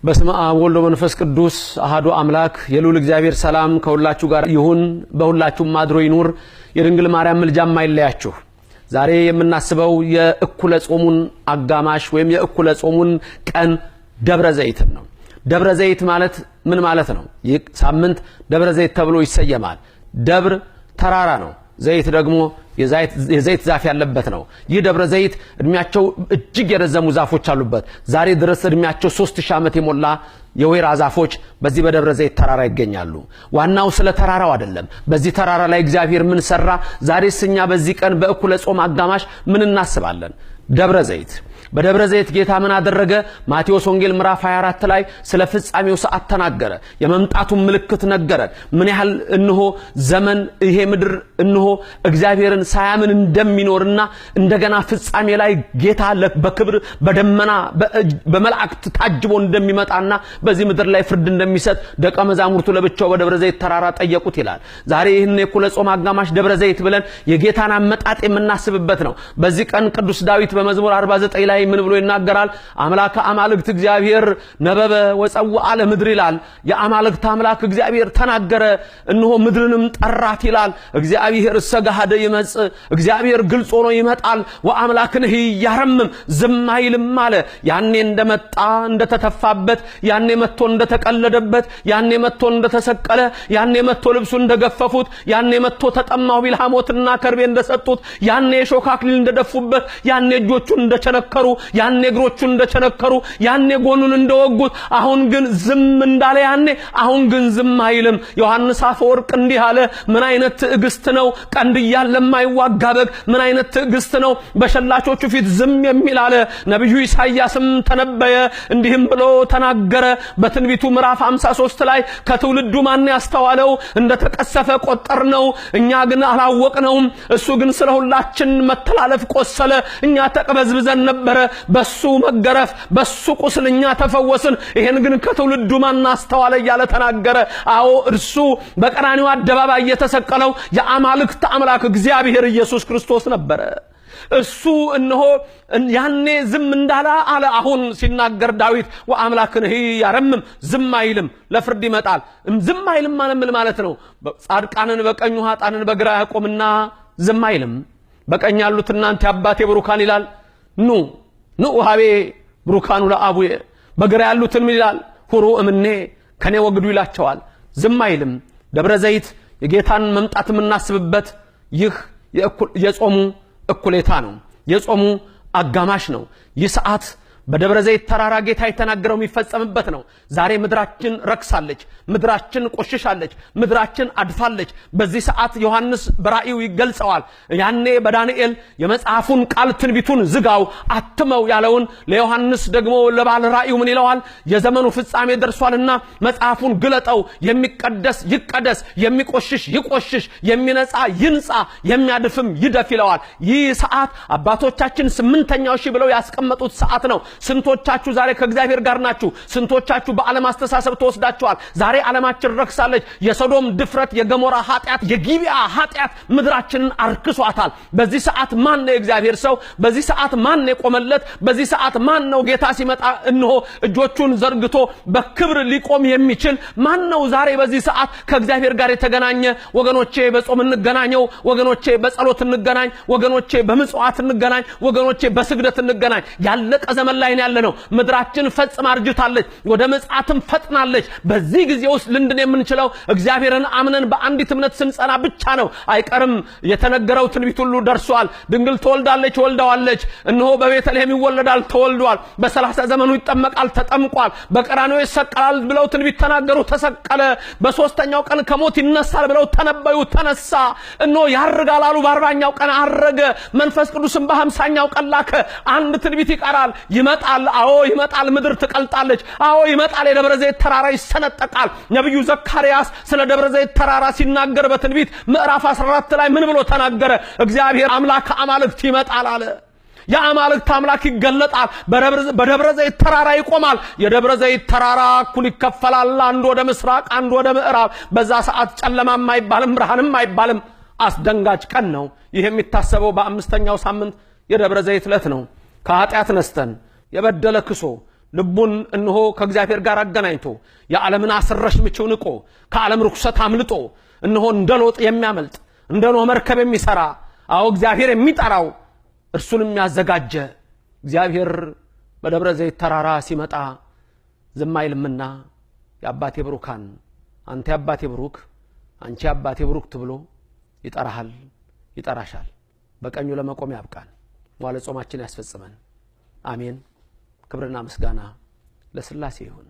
በስመ አብ ወወልድ ወመንፈስ ቅዱስ አሐዱ አምላክ። የልዑል እግዚአብሔር ሰላም ከሁላችሁ ጋር ይሁን፣ በሁላችሁም አድሮ ይኑር። የድንግል ማርያም ምልጃም አይለያችሁ። ዛሬ የምናስበው የእኩለ ጾሙን አጋማሽ ወይም የእኩለ ጾሙን ቀን ደብረ ዘይትን ነው። ደብረ ዘይት ማለት ምን ማለት ነው? ይህ ሳምንት ደብረ ዘይት ተብሎ ይሰየማል። ደብር ተራራ ነው። ዘይት ደግሞ የዘይት ዛፍ ያለበት ነው። ይህ ደብረ ዘይት እድሜያቸው እጅግ የረዘሙ ዛፎች አሉበት። ዛሬ ድረስ እድሜያቸው 3000 ዓመት የሞላ የወይራ ዛፎች በዚህ በደብረ ዘይት ተራራ ይገኛሉ። ዋናው ስለ ተራራው አይደለም። በዚህ ተራራ ላይ እግዚአብሔር ምን ሰራ? ዛሬስ እኛ በዚህ ቀን በእኩለ ጾም አጋማሽ ምን እናስባለን? ደብረ ዘይት፣ በደብረ ዘይት ጌታ ምን አደረገ? ማቴዎስ ወንጌል ምዕራፍ 24 ላይ ስለ ፍጻሜው ሰዓት ተናገረ። የመምጣቱን ምልክት ነገረን። ምን ያህል እነሆ ዘመን ይሄ ምድር እነሆ እግዚአብሔርን ሳያምን እንደሚኖርና እንደገና ፍጻሜ ላይ ጌታ በክብር በደመና በመላእክት ታጅቦ እንደሚመጣና በዚህ ምድር ላይ ፍርድ እንደሚሰጥ ደቀ መዛሙርቱ ለብቻው በደብረ ዘይት ተራራ ጠየቁት ይላል። ዛሬ ይህን የእኩለ ጾም አጋማሽ ደብረ ዘይት ብለን የጌታን አመጣጥ የምናስብበት ነው። በዚህ ቀን ቅዱስ ዳዊት በመዝሙር 49 ላይ ምን ብሎ ይናገራል? አምላከ አማልክት እግዚአብሔር ነበበ ወፀውአ ለምድር ይላል። የአማልክት አምላክ እግዚአብሔር ተናገረ፣ እነሆ ምድርንም ጠራት ይላል። እግዚአብሔር እሰጋሃደ ይመጽእ፣ እግዚአብሔር ግልጽ ሆኖ ይመጣል። ወአምላክንህ ያረምም፣ ዝም አይልም አለ። ያኔ እንደመጣ እንደተተፋበት፣ ያኔ መጥቶ እንደተቀለደበት፣ ያኔ መጥቶ እንደተሰቀለ፣ ያኔ መጥቶ ልብሱን እንደገፈፉት፣ ያኔ መጥቶ ተጠማሁ ቢል ሐሞትና ከርቤ እንደሰጡት፣ ያኔ የሾህ አክሊል እንደደፉበት፣ ያኔ እጆቹን እንደቸነከሩ፣ ያኔ እግሮቹን እንደቸነከሩ፣ ያኔ ጎኑን እንደወጉት፣ አሁን ግን ዝም እንዳለ ያኔ አሁን ግን ዝም አይልም። ዮሐንስ አፈወርቅ እንዲህ አለ። ምን አይነት ትዕግስት ነው? ቀንድ እያለ የማይዋጋ በግ ምን አይነት ትዕግስት ነው? በሸላቾቹ ፊት ዝም የሚል አለ። ነቢዩ ኢሳይያስም ተነበየ፣ እንዲህም ብሎ ተናገረ። በትንቢቱ ምዕራፍ 53 ላይ ከትውልዱ ማን ያስተዋለው? እንደተቀሰፈ ቆጠር ነው፣ እኛ ግን አላወቅነውም። እሱ ግን ስለ ሁላችን መተላለፍ ቆሰለ፣ እኛ ተቅበዝብዘን ነበረ። በሱ መገረፍ በሱ ቁስል እኛ ተፈወስን። ይሄን ግን ከትውልዱ ማን አስተዋለ እያለ ተናገረ። አዎ እርሱ በቀራንዮ አደባባይ የተሰቀለው የአማልክት አምላክ እግዚአብሔር ኢየሱስ ክርስቶስ ነበረ። እሱ እነሆ ያኔ ዝም እንዳለ አለ። አሁን ሲናገር ዳዊት ወአምላክንህ ያረምም፣ ዝም አይልም፣ ለፍርድ ይመጣል። ዝም አይልም ማለት ምን ማለት ነው? ጻድቃንን በቀኙ ኃጥአንን በግራ ያቆምና ዝም አይልም። በቀኝ ያሉት እናንተ የአባቴ ብሩካን ይላል፣ ኑ ኑ ሀቤ ብሩካኑ ለአቡዬ። በግራ ያሉትን ምን ይላል? ሁሩ እምኔ፣ ከኔ ወግዱ ይላቸዋል። ዝም አይልም። ደብረ ዘይት የጌታን መምጣት የምናስብበት ይህ የጾሙ እኩሌታ ነው። የጾሙ አጋማሽ ነው። ይህ ሰዓት በደብረ ዘይት ተራራ ጌታ የተናገረው የሚፈጸምበት ነው። ዛሬ ምድራችን ረክሳለች፣ ምድራችን ቆሽሻለች፣ ምድራችን አድፋለች። በዚህ ሰዓት ዮሐንስ በራእዩ ይገልጸዋል። ያኔ በዳንኤል የመጽሐፉን ቃል ትንቢቱን ዝጋው አትመው ያለውን ለዮሐንስ ደግሞ ለባለ ራእዩ ምን ይለዋል? የዘመኑ ፍጻሜ ደርሷልና መጽሐፉን ግለጠው፣ የሚቀደስ ይቀደስ፣ የሚቆሽሽ ይቆሽሽ፣ የሚነጻ ይንጻ፣ የሚያድፍም ይደፍ ይለዋል። ይህ ሰዓት አባቶቻችን 8ኛው ሺህ ብለው ያስቀመጡት ሰዓት ነው። ስንቶቻችሁ ዛሬ ከእግዚአብሔር ጋር ናችሁ? ስንቶቻችሁ በዓለም አስተሳሰብ ተወስዳችኋል? ዛሬ ዓለማችን ረክሳለች። የሶዶም ድፍረት፣ የገሞራ ኃጢአት፣ የጊቢያ ኃጢአት ምድራችንን አርክሷታል። በዚህ ሰዓት ማን ነው የእግዚአብሔር ሰው? በዚህ ሰዓት ማን ነው የቆመለት? በዚህ ሰዓት ማን ነው ጌታ ሲመጣ እነሆ እጆቹን ዘርግቶ በክብር ሊቆም የሚችል ማን ነው? ዛሬ በዚህ ሰዓት ከእግዚአብሔር ጋር የተገናኘ ወገኖቼ፣ በጾም እንገናኘው። ወገኖቼ፣ በጸሎት እንገናኝ። ወገኖቼ፣ በምጽዋት እንገናኝ። ወገኖቼ፣ በስግደት እንገናኝ። ያለቀ ዘመን ላይ ያለ ነው። ምድራችን ፈጽማ አርጅታለች፣ ወደ ምጽአትም ፈጥናለች። በዚህ ጊዜ ውስጥ ልንድን የምንችለው እግዚአብሔርን አምነን በአንዲት እምነት ስንጸና ብቻ ነው። አይቀርም፣ የተነገረው ትንቢት ሁሉ ደርሷል። ድንግል ትወልዳለች፣ ወልደዋለች። እነሆ በቤተልሔም ይወለዳል፣ ተወልዷል። በ30 ዘመኑ ይጠመቃል፣ ተጠምቋል። በቀራንዮ ይሰቀላል ብለው ትንቢት ተናገሩ፣ ተሰቀለ። በሶስተኛው ቀን ከሞት ይነሳል ብለው ተነበዩ፣ ተነሳ። እነሆ ያርጋል አሉ፣ በ40ኛው ቀን አረገ። መንፈስ ቅዱስን በ50ኛው ቀን ላከ። አንድ ትንቢት ይቀራል፣ ይመጣል። አዎ ይመጣል። ምድር ትቀልጣለች። አዎ ይመጣል። የደብረ ዘይት ተራራ ይሰነጠቃል። ነቢዩ ዘካርያስ ስለ ደብረ ዘይት ተራራ ሲናገር በትንቢት ምዕራፍ 14 ላይ ምን ብሎ ተናገረ? እግዚአብሔር አምላክ አማልክት ይመጣል አለ። የአማልክት አምላክ ይገለጣል። በደብረ ዘይት ተራራ ይቆማል። የደብረ ዘይት ተራራ እኩል ይከፈላል። አንዱ ወደ ምስራቅ፣ አንዱ ወደ ምዕራብ። በዛ ሰዓት ጨለማም አይባልም፣ ብርሃንም አይባልም። አስደንጋጭ ቀን ነው። ይህ የሚታሰበው በ5ኛው ሳምንት የደብረ ዘይት ዕለት ነው። ከኃጢአት ነስተን የበደለ ክሶ ልቡን እነሆ ከእግዚአብሔር ጋር አገናኝቶ የዓለምን አስረሽ ምችው ንቆ ከዓለም ርኩሰት አምልጦ እነሆ እንደ ሎጥ የሚያመልጥ፣ እንደ ኖህ መርከብ የሚሰራ፣ አዎ እግዚአብሔር የሚጠራው እርሱን የሚያዘጋጀ እግዚአብሔር በደብረ ዘይት ተራራ ሲመጣ ዝም አይልምና የአባቴ ብሩካን፣ አንተ የአባቴ ብሩክ፣ አንቺ የአባቴ ብሩክት ብሎ ይጠራሃል፣ ይጠራሻል። በቀኙ ለመቆም ያብቃን። መዋዕለ ጾማችን ያስፈጽመን። አሜን። ክብርና ምስጋና ለሥላሴ ይሁን።